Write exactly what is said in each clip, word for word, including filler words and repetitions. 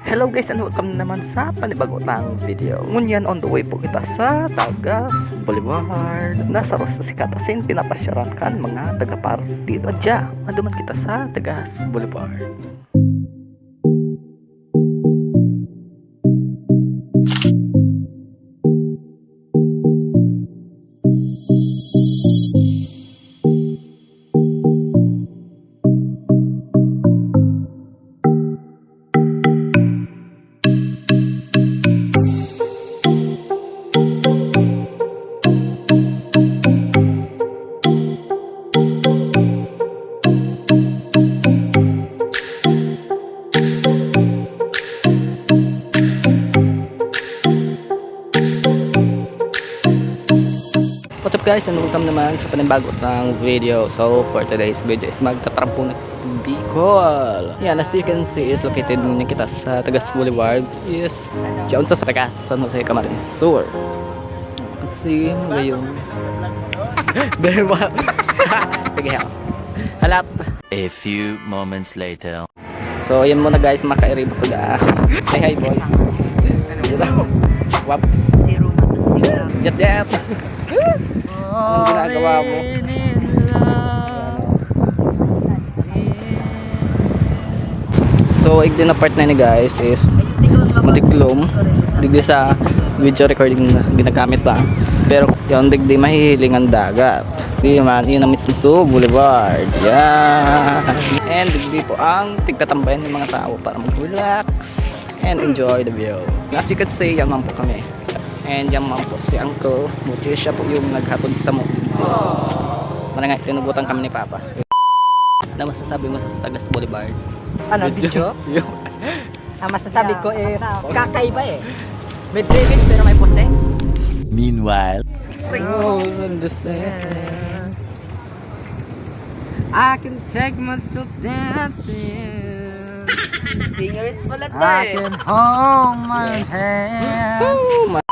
Hello guys, and welcome na naman sa panibago tang video. Ngunyan, on the way po kita sa Tagas Boulevard. Nasa Rosa Sikat, as in, pinapasyaran kan mga taga-partido. Adya, maduman kita sa Tagas Boulevard. What's up guys, and welcome naman sa panibago tang video. So for today's video is magtatrampo na Bicol. Yan, as you can see is located muna kita sa Tagas Boulevard. Yes, diyan sa Tagas, San Jose, Camarines Sur. Let's see, ano ba yun? Diba? Sige, ha. Halat. A few moments later. So, yan muna guys, makairib ko na. Say hi, boy. Wap. Jet, jet. Anong ginagawa mo? So, igdi na part na ni guys is matiklom. Digdi sa video recording na ginagamit pa. Pero yung digdi mahihiling ang dagat. Di man, yun ang mismo Boulevard. Yan. And digdi po ang tigtatambayan ng mga tao para mag-relax and enjoy the view. As you can see, yan man po kami. And yan man po si Uncle Muchi. Siya po yung naghatod sa mo. Marangay, tinugutan kami ni Papa. Ano masasabi mo sa Tagas Boulevard? Ano, video? Yung Ang masasabi ko is, kakaiba eh. May driving pero may poste. Meanwhile. Oh, understand. I can take myself dancing. Singers pala to eh. I can hold my hand.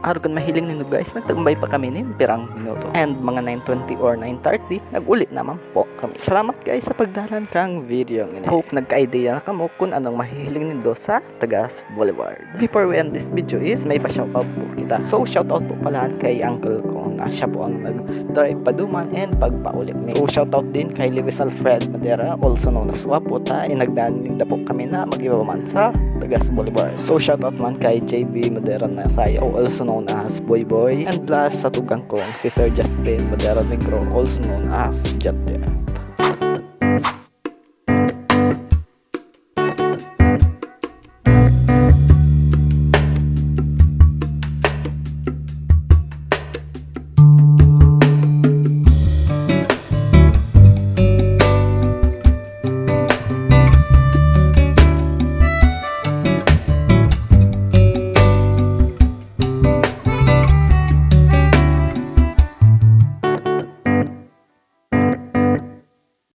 Arog kan mahiling nindo guys, nagtambay pa kami nin pirang minuto. And mga nine twenty or nine thirty, nag-uli naman po kami. Salamat guys sa pagdalan kang video ngini. Hope nagka-idea na kamo kung anong mahihiling nindo sa Tagas Boulevard. Before we end this video is may pa-shoutout po kita. So shoutout po pala kay uncle ko na siya po ang nag-drive paduman and pagpauli mi. So shoutout din kay Lewis Alfred Madera, also known as Wapo, ta inagdan ninda po kami na mag-iba man sa Tagas Boulevard. So shoutout man kay J B Madera na sayaw, also known as Boy Boy. And last, sa tugang kong si Sir Justin Madera Negro, also known as Jatya.